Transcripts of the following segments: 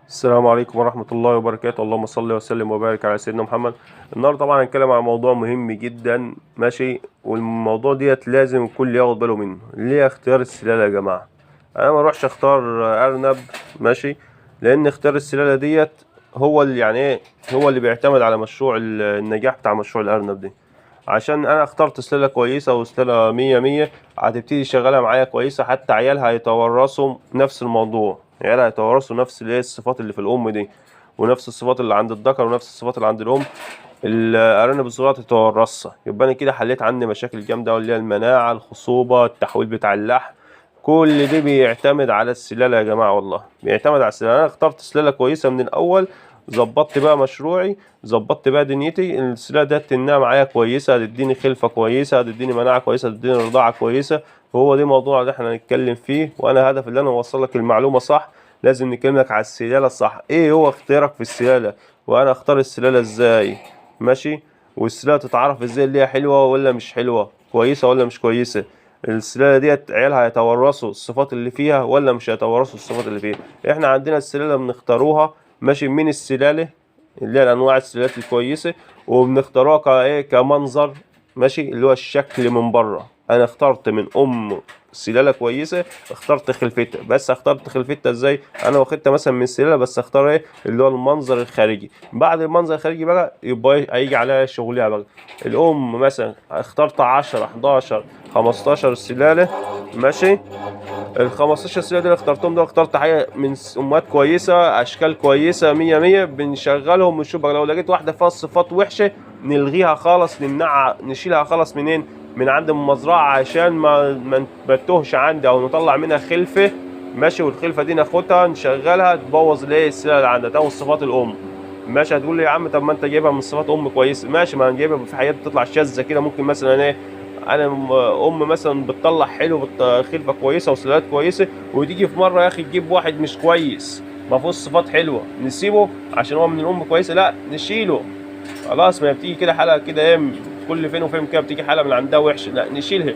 السلام عليكم ورحمة الله وبركاته. اللهم صل وسلم وبارك على سيدنا محمد. النهارده طبعا هنتكلم عن موضوع مهم جدا، ماشي، والموضوع ديت لازم الكل ياخد باله منه، اللي هي اختيار السلالة يا جماعة. انا ما اروحش اختار ارنب، ماشي، لان اختيار السلالة ديت هو اللي يعني ايه، هو اللي بيعتمد على مشروع النجاح بتاع مشروع الارنب دي. عشان انا اخترت سلالة كويسة وسلالة مية مية، هتبتدي شغالة معايا كويسة، حتى عيالها هيتورثوا نفس الموضوع، عيالها هيتورثوا نفس الايه الصفات اللي في الام دي، ونفس الصفات اللي عند الذكر، ونفس الصفات اللي عند الام. الارانب الصغيرة تتورثها. يبقى انا كده حليت عندي مشاكل جامدة، اللي هي المناعة، الخصوبة، التحويل بتاع اللحم، كل دي بيعتمد على السلالة يا جماعة، والله بيعتمد على السلالة. انا اخترت سلالة كويسة من الاول، ظبطت بقى مشروعي، ظبطت بقى دنيتي، السلالة ديت تنها معايا كويسة، هتديني خلفه كويسة، هتديني مناعة كويسة، هتديني رضاعه كويسة. هو ده موضوع اللي احنا هنتكلم فيه، وانا هدف اللي انا اوصل لك المعلومة صح، لازم نتكلم لك على السلالة الصح. ايه هو اختيارك في السلالة، وانا اختار السلالة ازاي، ماشي، والسلاله تتعرف ازاي اللي هي حلوة ولا مش حلوة، كويسة ولا مش كويسة، السلالة ديت عيالها هيتورثوا الصفات اللي فيها ولا مش هيتورثوا الصفات اللي فيها. احنا عندنا السلالة بنختاروها، ماشي، من السلالة اللي هي الانواع السلالات الكويسة، وبنختاروها كايه، كمنظر، ماشي، اللي هو الشكل من بره. انا اخترت من ام سلالة كويسة، اخترت خلفتها، بس اخترت خلفتها ازاي؟ انا واخدتها مثلا من السلالة، بس اختار ايه اللي هو المنظر الخارجي. بعد المنظر الخارجي بقى يبقى هيجي عليها شغلها بقى. الام مثلا اخترت 10 11 15 سلالة، ماشي، ال 15 سلالة اللي اخترتهم دول، اخترت حاجة من امهات كويسة، اشكال كويسة، 100 100، بنشغلهم ونشوف بقى. لو لقيت واحدة فيها صفات وحشة نلغيها خالص، نمنعها، نشيلها خالص منين؟ من عند المزرعة، عشان ما تتوهش عندي، او نطلع منها خلفه، ماشي، والخلفه دي ناخدها نشغلها تبوظ الايه السلالة اللي عندها، تبوظ صفات الام، ماشي. هتقول لي يا عم طب ما انت جايبها من صفات ام كويسة، ماشي، ما انا جايبها في حاجات بتطلع شاذة كده، ممكن مثلا ايه، انا ام مثلا بتطلع حلو، خلفه كويسة وسلالات كويسة، وتيجي في مرة يا اخي تجيب واحد مش كويس، ما فيهوش صفات حلوة، نسيبه عشان هو من الام كويسة؟ لا، نشيله خلاص. ما هي بتيجي كده حلقة كده ايه، كل فين وفين كده بتيجي حلقة من عندها وحشة، لا نشيلها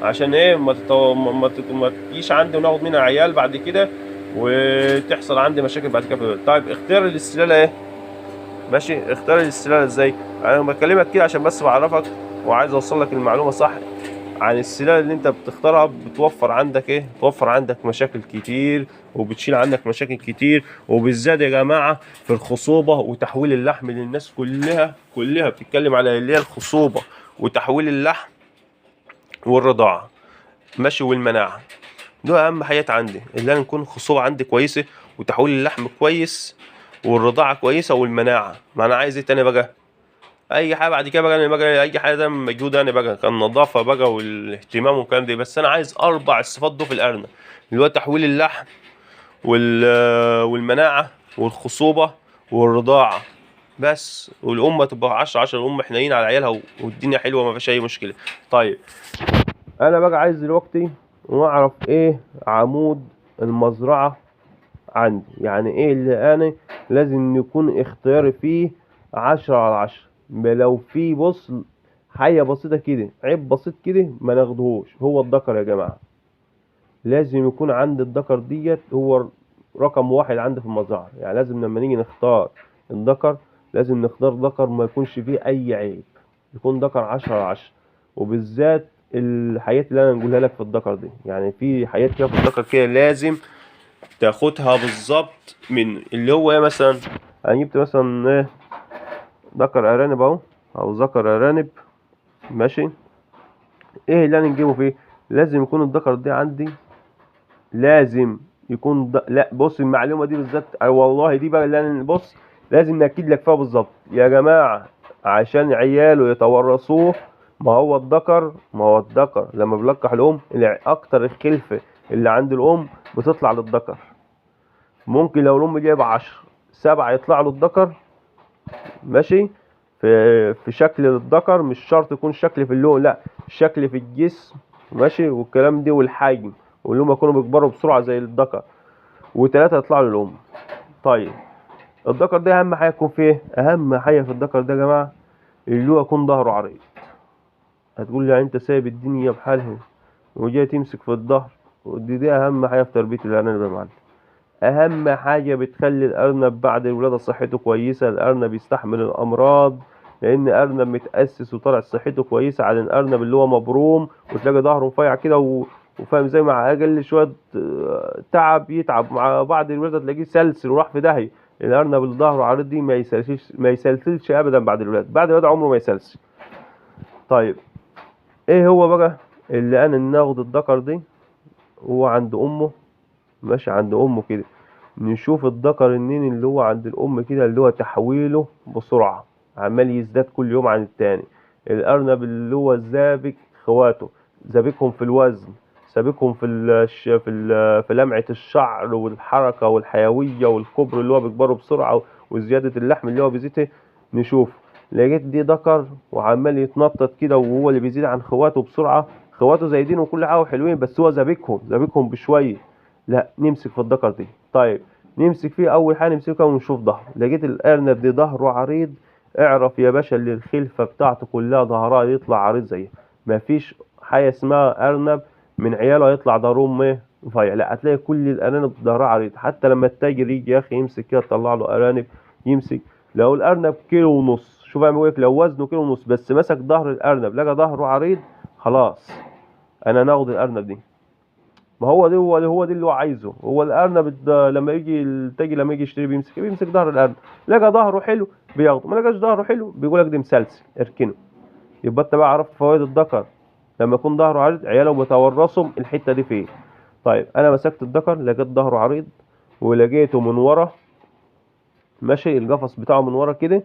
عشان ايه، ما تجيش عندي وناخد منها عيال بعد كده وتحصل عندي مشاكل بعد كده. طيب اختيار السلالة ايه، ماشي، اختيار السلالة ازاي؟ انا بكلمك كده عشان بس بعرفك وعايز اوصل لك المعلومة صح عن السلالة اللي انت بتختارها. بتوفر عندك ايه؟ بتوفر عندك مشاكل كتير، وبتشيل عندك مشاكل كتير، وبالذات يا جماعة في الخصوبة وتحويل اللحم. للناس كلها بتتكلم على اللي هي الخصوبة وتحويل اللحم والرضاعه، ماشي، والمناعة. دول اهم حاجات عندي، اللي انا نكون الخصوبة عندي كويسة، وتحويل اللحم كويس، والرضاعه كويسة، والمناعة. ما انا عايز ايه تاني بقى؟ اي حاجة بعد كده بقى، انا بقى اي حاجة ده مجهود انا بقى، كان النظافة بقى والاهتمام والكلام ده، بس انا عايز اربع صفات دول في الارنب، اللي هو تحويل اللحم والمناعة والخصوبه والرضاعه بس، والامه تبقى 10 10، الام حنين على عيالها والدنيا حلوة ما فيش اي مشكلة. طيب انا بقى عايز دلوقتي واعرف ايه عمود المزرعة عندي، يعني ايه اللي انا لازم يكون اختياري فيه 10 على 10. لو في بص حاجة بسيطة كده، عيب بسيط كده، ما ناخدهوش. هو الذكر يا جماعة لازم يكون عند الذكر ديت هو رقم 1 عندي في المزرعة. يعني لازم لما نيجي نختار الذكر لازم نختار ذكر ما يكونش فيه اي عيب، يكون ذكر 10 على 10. وبالذات الحاجات اللي انا نقولها لك في الذكر دي، يعني في حاجات كده في الذكر كده لازم تاخدها بالظبط من اللي هو ايه. مثلا انا جبت مثلا ايه ذكر ارانب اهو، او ذكر ارانب، ماشي، ايه اللي انا نجيبه فيه؟ لازم يكون الذكر ده عندي، لازم يكون لا بص المعلومة دي بالذات، والله دي بقى اللي انا بص لازم ناكد لك فيها بالظبط يا جماعة، عشان عياله يتورثوه. ما هو الذكر لما بيلقح الام، اكتر الخلفة اللي عند الام بتطلع للذكر. ممكن لو الام جايبه 10، 7 يطلع له الذكر، ماشي، في شكل الذكر، مش شرط يكون شكل في اللون، لا شكل في الجسم، ماشي، والكلام دي والحجم، واللي هم يكونوا بيكبروا بسرعة زي الذكر، و3 يطلعوا للام. طيب الذكر ده اهم حاجة يكون فيه، اهم حاجة في الذكر ده يا جماعة اللي هو يكون ظهره عريض. هتقول لي يعني انت سايب الدنيا بحالها وجاي تمسك في الظهر، ودي اهم حاجة في تربيه الارانب يا معلم. اهم حاجة بتخلي الارنب بعد الولادة صحته كويسة، الارنب يستحمل الامراض، لان ارنب متاسس وطالع صحته كويسة عن الارنب اللي هو مبروم وتلاقي ظهره رفيع كده وفاهم زي، مع اقل شوية تعب يتعب، مع بعد الولادة تلاقيه سلسل وراح في داهية. الارنب اللي ظهره عريض دي ما يسلسلش، ما يسلسلش ابدا بعد الولادة، بعد الولادة عمره ما يسلسل. طيب ايه هو بقى اللي انا ناخد الذكر دي هو عند امه، ماشي عند امه كده، نشوف الذكر النين اللي هو عند الام كده، اللي هو تحويله بسرعة عمال يزداد كل يوم عن التاني. الارنب اللي هو سابق اخواته، سابقهم في الوزن، سابقهم في لمعة الشعر والحركة والحيوية والكبر اللي هو بيكبره بسرعة وزيادة اللحم اللي هو بيزيده. نشوف لقيت دي ذكر وعمال يتنطط كده وهو اللي بيزيد عن اخواته بسرعة، اخواته زايدين وكل حاجة وحلوين بس هو سابقهم بشوية، لا نمسك في الذكر دي. طيب نمسك فيه اول حاجة نمسكها ونشوف ظهره. لقيت الارنب دي ظهره عريض، اعرف يا باشا اللي الخلفة بتاعته كلها ظهرها يطلع عريض زيه، مفيش حاجة اسمها ارنب من عياله هيطلع ظهرهم ايه رفيع، لا هتلاقي كل الارانب ظهرها عريض. حتى لما التاجر يجي يا اخي يمسك كده تطلع له ارانب يمسك، لو الارنب كيلو ونص، شوف انا بقول لك لو وزنه كيلو ونص بس مسك ظهر الارنب لقى ظهره عريض، خلاص انا ناخد الارنب دي. ما هو دي هو دي اللي هو عايزه. هو الارنب لما يجي التاجر لما يجي يشتري بيمسك ظهر الارنب، لقى ظهره حلو بياخده، ما لقاش ظهره حلو بيقول لك دي مسلسل اركنه. يبقى انت بقى عرفت فوائد الذكر لما يكون ظهره عريض، عياله بيتورثوا الحتة دي فين. طيب انا مسكت الذكر لقيت ظهره عريض ولقيته من ورا ماشي، القفص بتاعه من ورا كده،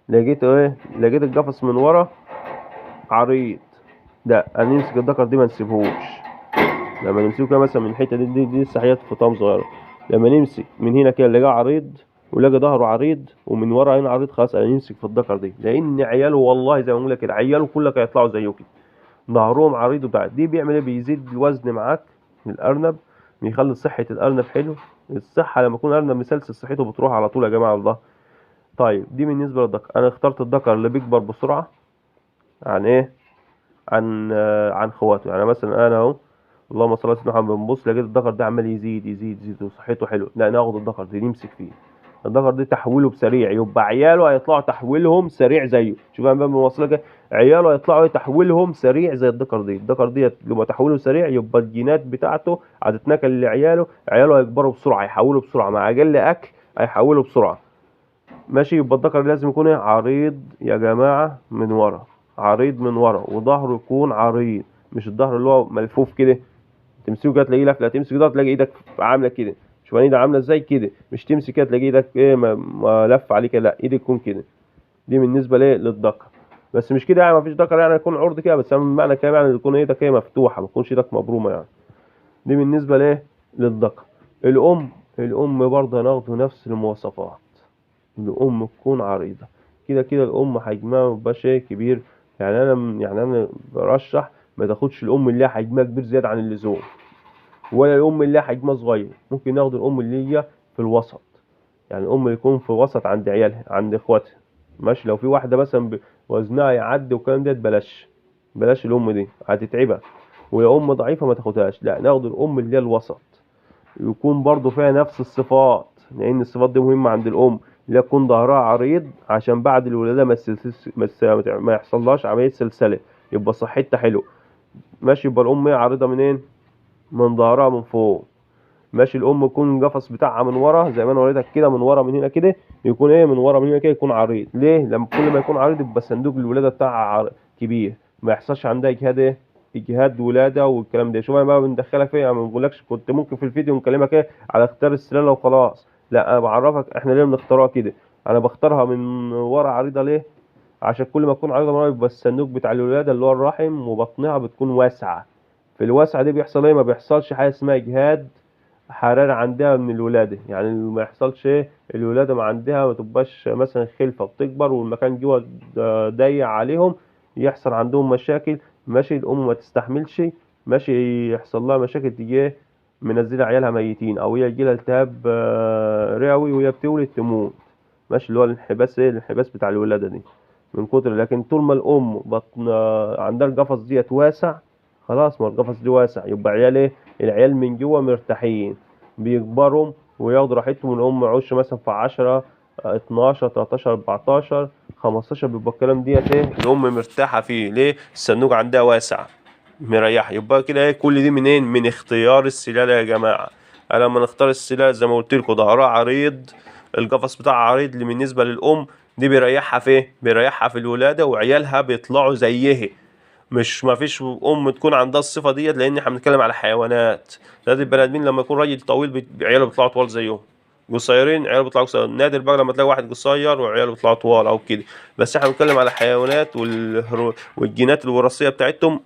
لقيته ايه، لقيت القفص من ورا عريض، ده انا نمسك الذكر دي ما نسيبهوش. لما نمسكه كده مثلا من الحتة دي لسه حاجات فطام صغيرة، لما نمسك من هنا كده لقاه عريض ولقى ظهره عريض ومن ورا هنا عريض، خلاص انا نمسك في الذكر دي، لان عياله والله زي ما بقول لك كده عياله كلك هيطلعوا زيه كده، ظهرهم عريض وبتاع. دي بيعمل ايه؟ بيزيد الوزن معاك للارنب، بيخلي صحة الارنب حلو. الصحة لما يكون ارنب مسلسل صحته بتروح على طول يا جماعة والله. طيب دي بالنسبة للذكر، انا اخترت الذكر اللي بيكبر بسرعة عن ايه؟ عن اخواته. يعني مثلا انا اهو اللهم صل على سيدنا محمد بنبص لقيت الذكر ده عمال يزيد يزيد يزيد وصحته حلوة، لا ناخد الذكر ده نمسك فيه. الذكر ده تحويله بسريع، يبقى عياله هيطلعوا تحويلهم سريع زيه. شوف انا بقى بوصلك عياله هيطلعوا تحويلهم سريع زي الذكر دي. الذكر دي لما تحويله سريع يبقى الجينات بتاعته هتتنقل لعياله، عياله هيكبروا بسرعة، هيحولوا بسرعة، مع اقل اكل هيحولوا بسرعة ماشي. يبقى الذكر لازم يكون عريض يا جماعة من ورا، عريض من ورا وظهره يكون عريض، مش الظهر اللي هو ملفوف كده تمسكه كده تلاقيه لف، لا تمسك ده تلاقي ايدك عامله كده، شوف ايدك عامله ازاي كده، مش تمسك كده تلاقي ايدك ايه ما لف عليك، لا ايدك تكون كده. دي بالنسبة ليه للذكر. بس مش كده يعني ما فيش ذكر يعني يكون عرض كده، بس معنى كده يعني يكون ايدك ايه مفتوحة، ما تكونش ايدك مبرومه يعني. دي بالنسبة ليه للذكر. الام برضه هناخده نفس المواصفات، الام تكون عريضة كده كده، الام حجمها مبقاش كبير يعني. انا برشح ما تاخدش الام اللي هي حجمها كبير زيادة عن اللزوم، ولا الام اللي هي حجمها صغير. ممكن ناخد الام اللي هي في الوسط، يعني الام اللي يكون في وسط عند عيالها عند اخواتها ماشي. لو في واحدة مثلا وزنها يعدي والكلام ده بلاش الام دي هتتعبها، ولو ام ضعيفة ما تاخدهاش، لا ناخد الام اللي هي الوسط، يكون برضو فيها نفس الصفات، لان الصفات دي مهمة عند الام، اللي يكون ظهرها عريض عشان بعد الولادة ما يحصلهاش عملية سلسلة، يبقى صحتها حلو ماشي. يبقى الام عريضة منين؟ من ظهرها من فوق ماشي. الام يكون القفص بتاعها من ورا زي ما انا وريتك كده، من ورا من هنا كده يكون ايه، من ورا من هنا كده يكون عريض. ليه؟ لما كل ما يكون عريض يبقى صندوق الولادة بتاعها كبير، ما يحصلش عندها اجهاد ايه، اجهاد ولاده والكلام ده. شوف انا بقى بندخلك فيه، يعني ما بقولكش كنت ممكن في الفيديو نكلمك ايه على اختيار السلالة وخلاص، لا انا بعرفك احنا ليه بنختارها كده. انا بختارها من ورا عريضة ليه؟ عشان كل ما تكون عريضة من ورا يبقى الصندوق بتاع الولادة اللي هو الرحم وبطنها بتكون واسعة. في الواسعة دي بيحصل ايه؟ ما بيحصلش حاجة اسمها اجهاد حرارة عندها من الولادة، يعني ما يحصلش ايه الولادة ما عندها، ما تبقاش مثلا خلفه بتكبر والمكان جوه ضيق عليهم، يحصل عندهم مشاكل ماشي. الام ما تستحملش ماشي، يحصل لها مشاكل تيجي منزله عيالها ميتين، او هي يجيلها التهاب رئوي وهي بتولد تموت ماشي، اللي هو الانحباس ايه، الانحباس بتاع الولادة دي من كتر. لكن طول ما الام بطن عندها القفص ديت واسع، خلاص ما القفص دي واسع، يبقى عيال ايه، العيال من جوه مرتاحين، بيكبروا وياخدوا راحتهم. الام عشر مثلا في 10 12 13 14 15 بيبقى الكلام ديت ايه الام مرتاحة فيه. ليه؟ الصندوق عندها واسع مريحه. يبقى كده ايه كل دي منين؟ من اختيار السلالة يا جماعة. انا لما نختار السلالة زي ما قلت لكم ظهرها عريض، القفص بتاعها عريض اللي بالنسبة للام دي بيريحها في ايه؟ بيريحها في الولادة، وعيالها بيطلعوا زيها. مش ما فيش ام تكون عندها الصفة ديت، لان احنا بنتكلم على حيوانات. لازم البني ادمين لما يكون راجل طويل عياله بيطلعوا طوال زيهم، قصيرين عياله بيطلعوا قصيرين. نادر بقى لما تلاقي واحد قصير وعياله بيطلعوا طوال او كده. بس احنا بنتكلم على حيوانات والجينات الوراثية بتاعتهم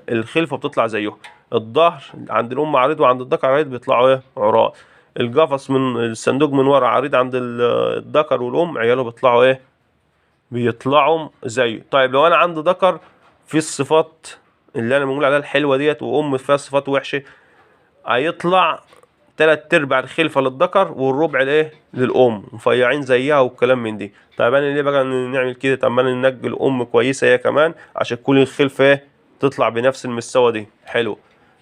الخلفة بتطلع زيهم. الظهر عند الام عريض وعند الذكر عريض، بيطلعوا ايه؟ عراض. القفص من الصندوق من ورا عريض عند الذكر والام، عياله بيطلعوا ايه؟ بيطلعوا زيه. طيب لو انا عندي ذكر في الصفات اللي انا بنقول عليها الحلوة ديت وام فيها صفات وحشة، هيطلع 3/4 الخلفة للذكر والربع لايه؟ للام، مفيعين زيها والكلام من دي. طيب انا ليه بقى نعمل كده؟ طب ما انا ننجي الام كويسة هي كمان عشان كل الخلفة ايه؟ تطلع بنفس المستوى دي. حلو.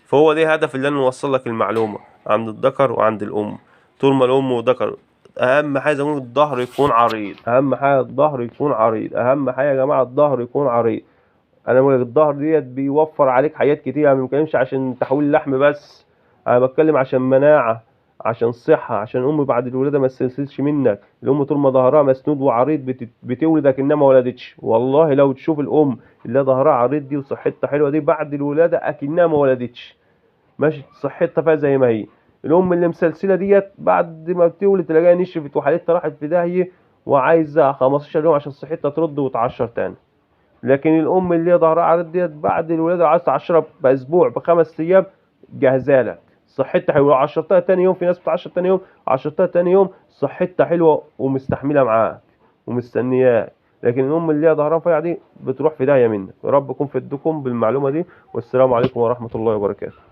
فهو ده هدف اللي انا نوصل لك المعلومة عند الذكر وعند الام. طول ما الام والذكر، اهم حاجة زي ما بنقول الظهر يكون عريض، اهم حاجة الظهر يكون عريض، اهم حاجة يا جماعة الظهر يكون عريض. انا بقول لك الظهر ديت بيوفر عليك حاجات كتير. انا ما بتكلمش عشان تحويل اللحم بس، انا بتكلم عشان مناعة، عشان صحة، عشان الام بعد الولادة ما تسلسلش منك. الام طول ما ظهرها مسنود وعريض بتولد اكنها ما ولدتش. والله لو تشوف الام اللي ظهرها عريض دي وصحتها حلوة دي بعد الولادة اكنها ما ولدتش، ماشي، صحتها فيها زي ما هي. الام اللي مسلسله ديت بعد ما بتولد تلاقيها نشفت وحالتها راحت في داهية وعايزه 15 يوم عشان صحتها ترد وتعشر تاني. لكن الام اللي هي ظهرها عريض ديت بعد الولادة عايزه تعشرها باسبوع ب5 ايام جاهزة لك، صحتها حلوة. عشرتها تاني يوم، في ناس بتعشر تاني يوم، عشرتها تاني يوم صحتها حلوة ومستحمله معاك ومستنياك. لكن الام اللي هي ظهرها رفيع دي بتروح في داهية منك. يا رب اكون فدتكم بالمعلومه دي، والسلام عليكم ورحمة الله وبركاته.